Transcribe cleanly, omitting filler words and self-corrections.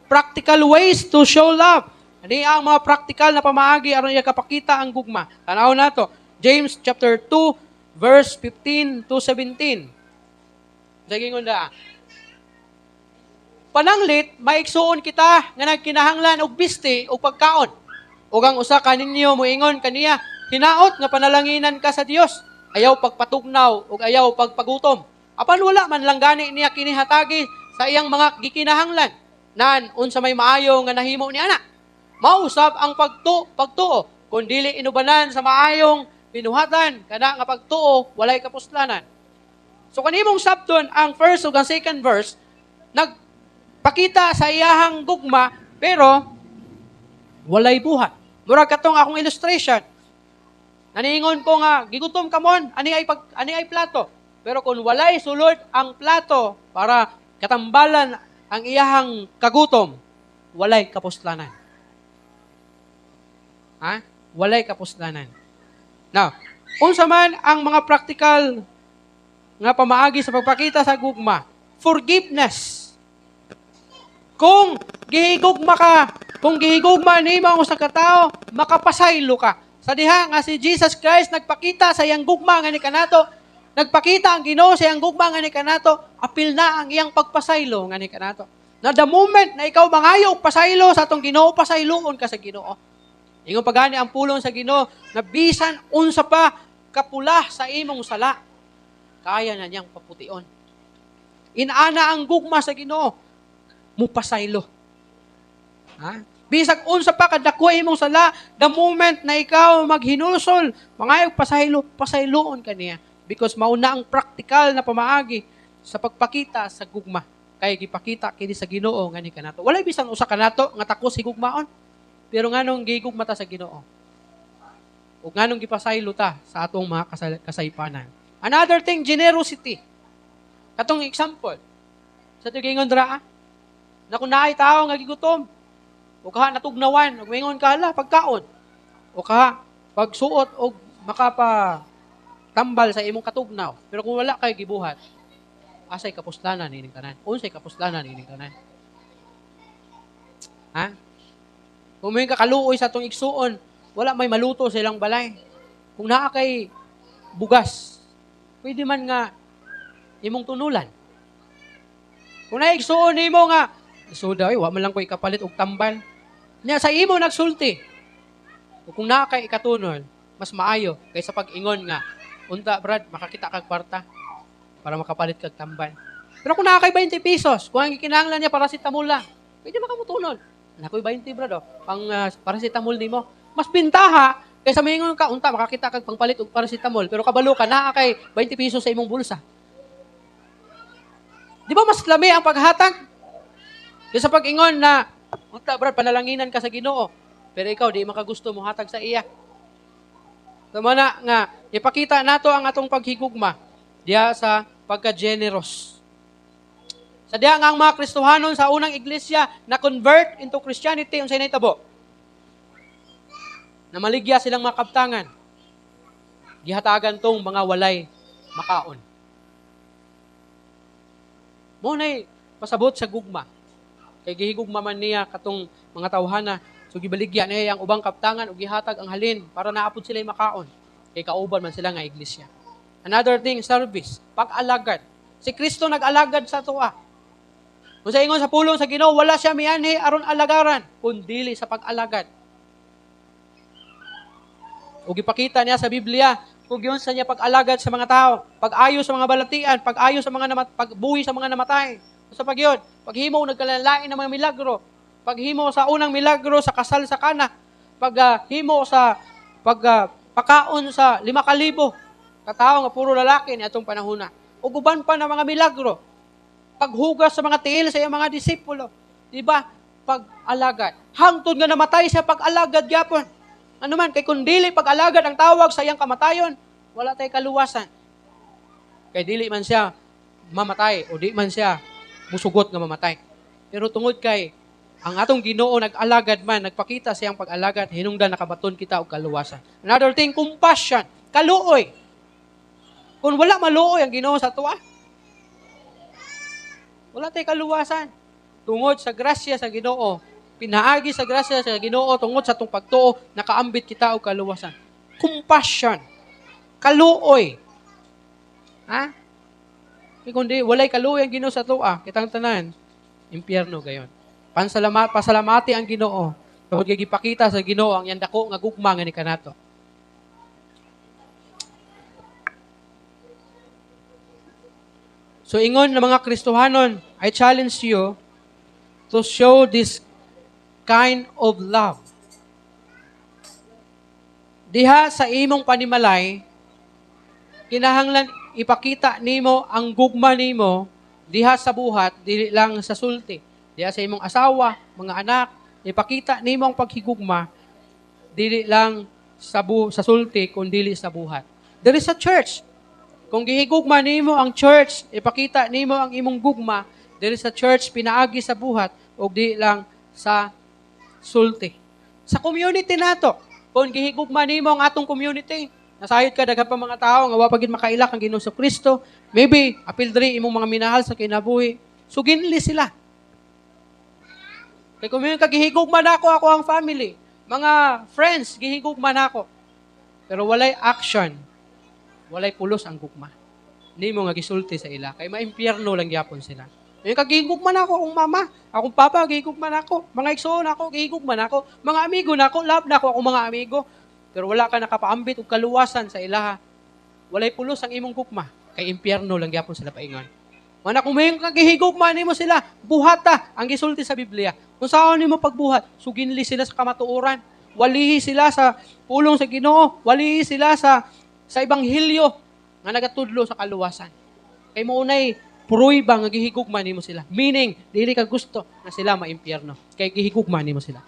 Practical ways to show love. Ani ang mga practical na pamaagi aron iya kapakita ang gugma. Tanaw nato. James chapter 2 verse 15 to 17. Sige da. Pananglit, maigsuon kita nga nagkinahanglan og bisti og pagkaon. Ug ang usa kaninyo moingon kaniya, "Hinaot nga panalanginan ka sa Dios. Ayaw pagpatugnaw ug ayaw pagpagutom." Apan wala man lang gani niya kini hatagi sa iyang mga gikinahanglan. Nan unsa may maayo nga nahimo ni ana? Mausab ang pagtuo kung dili inubanan sa maayong binuhatan, kana nga pagtuo walay kapuslanan. So kanimong sabton ang first ug ang second verse, nagpakita sa iyahang gugma pero walay buhat. Murag katong akong illustration. Naniingon ko nga gigutom ka mon, ani ay plato. Pero kung walay sulod ang plato para katambalan ang iyahang kagutom, walay kapuslanan. Ha? Walay kapuslanan. Now, unsa man ang mga practical nga pamaagi sa pagpakita sa gugma? Forgiveness. Kung gihigugma ka, kung gihigugma nimo ang usa ka tawo, makapasaylo ka. Sa diha nga si Jesus Christ nagpakita sa iyang gugma nga ni kanato, nagpakita ang Ginoo sa iyang gugma nga ni kanato, apil na ang iyang pagpasaylo nga ni kanato. Na the moment na ikaw mangayo og pasaylo sa atong Ginoo, pasayloon ka sa Ginoo. Ingon pagani ang pulong sa Ginoo na bisan unsa pa kapula sa imong sala, kaya na niyang papution. Inana ang gugma sa Ginoo, mupasaylo. Ha? Bisag unsa pa kadako imong sala, the moment na ikaw maghinulsol, mangayog pasaylo, pasayloon ka niya. Because mauna ang practical na pamaagi sa pagpakita sa gugma. Kay gipakita kini sa Ginoo ngani kanato. Walay bisan usa kanato nga takos higugmaon. Pero nganong gigugma ta sa Ginoo? Ug nganong gipasaylo ta sa atong mga kasaypanan? Another thing, generosity. Katong example, sa tugingon dra, na kung naay tao nga gigutom, o kaha natugnawan, ug mingon ka, "Hala, pagkaon." O kaha, pagsuot og makapa tambal sa imong katugnaw. Pero kung wala kay gibuhat, asay kapuslanan ining tanan? Unsay kapuslanan ining tanan? Ha? Kung may kakaluoy sa atong igsuon, wala may maluto sa ilang balay. Kung naa kay bugas, pwede man nga imong tunulan. Kung naa igsuon nimo nga, "Suda, ay, wa man lang ko ikapalit og tambal." Nya sa imo nagsulti. O kung naa kay ikatunol, mas maayo kaysa pag-ingon nga, "Unta Brad, makakita kag kwarta para makapalit kag tambal." Pero kung naa kay 20 pesos, kung ang gikinahanglan niya paracetamol lang, pwede makamutunol. "Naa ko'y 20, Brad, oh, pang paracetamol nimo." Mas bintaha kaysa maingon ka, "Unta makakita kag pangpalit og paracetamol," pero kabalo ka naa kay 20 pesos sa imong bulsa. Di ba mas lami ang paghatag kaysa pag-ingon na, "Unta Brad, panalanginan ka sa Ginoo," pero ikaw di makagusto mo hatag sa iya? Tama na nga ipakita nato ang atong paghigugma diha sa pagka-generous. Sa diha nga ang mga Kristohanon sa unang iglesia na convert into Christianity, unsay nahitabo? Namaligya silang mga kabtangan. Gihatagan tong mga walay makaon. Mo nay pasabot sa gugma. Kay gihigugma man niya katong mga tawhana, so gibaligya niya ang ubang kaptangan ug gihatag ang halin para naapod sila makaon. Kay kauban man sila nga iglesia. Another thing, service, pag-alagad. Si Kristo nag-alagad sa atoa. Kung sa ingon sa pulong sa Ginoo, wala siya mianhi aron alagaran, kundili sa pag-alagad. Ug gipakita niya sa Biblia kung yun sa niya pag-alagad sa mga tao, pag-ayo sa mga balatian, pag-ayo sa mga pagbuhi sa mga namatay. Sa pagyod, paghimo nagkalalain ng mga milagro, paghimo sa unang milagro sa kasal sa Kana, paghimo sa pag pakaon sa 5,000 katao nga puro lalaki ni atong panahona. Ug uban pa na mga milagro. Paghugas sa mga tiil sa iyang mga disipulo. Di ba? Pag-alagad. Hangtod nga namatay siya, pag-alagad gyapon. Ano man, kay kung dili pag-alagad ang tawag sa iyang kamatayon, wala tay kaluwasan. Kay dili man siya mamatay o di man siya musugot nga mamatay. Pero tungod kay ang atong Ginoo nag-alagad man, nagpakita siyang pag-alagad, hinungdan nakabaton kita og kaluwasan. Another thing, compassion, kaluoy. Kung wala maluoy ang Ginoo sa atoa, wala tay kaluwasan. Tungod sa grasya sa Ginoo, pinaagi sa grasya sa Ginoo tungod sa atong pagtuo, nakaambit kita og kaluwasan. Compassion. Kaluoy. Ha? Kay kundi walay kaluoy ang Ginoo sa atoa, kitang tanan, impyerno gayon. Pansalamat, pasalamati ang Ginoo. Tungod kay gipakita sa Ginoo ang iyang dako nga gugma nga ni kanato. So ingon ng mga Kristohanon, I challenge you to show this kind of love. Diha sa imong panimalay, kinahanglan ipakita nimo ang gugma nimo diha sa buhat, dili lang sa sulti. Diha sa imong asawa, mga anak, ipakita nimo ang paghigugma dili lang sa sulti kun dili sa buhat. Diri sa church, kung gihigugma nimo ang church, ipakita nimo ang imong gugma diri sa church pinaagi sa buhat ug di lang sa sulti. Sa community nato, kung gihigugma nimo ang atong community, nasayod ka daghan pa mga tao nga wa pa gid makaila kang Ginoo sa Kristo, maybe apil diri imong mga minahal sa kinabuhi, suginli sila. Kay kung ka gihigugma nako ako ang family, mga friends gihigugma nako. Pero walay action, walay pulos ang gugma. Nimo nga gisulti sa ila kay maimpyerno lang gyapon sila. Yung kagihigugma nako akong mama, akong papa gihigugma nako, mga igsoon nako gihigugma nako, mga amigo nako, love nako akong mga amigo. Pero wala ka nakapaambit og kaluwasan sa ilaha. Walay pulos ang imong gugma kay impyerno lang gyapon sila paingon. Mana kung may kagihigugma nimo sila, buhata ang gisulti sa Biblia. Kung saan nimo pagbuhat, suginli sila sa kamatuoran. Walihi sila sa pulong sa Ginoo, walihi sila sa ebanghelyo nga nagatudlo sa kaluwasan. Kay mo unay pruiba nga gihigugma nimo sila. Meaning, dili ka gusto nga sila maimpyerno. Kay gihigugma nimo sila.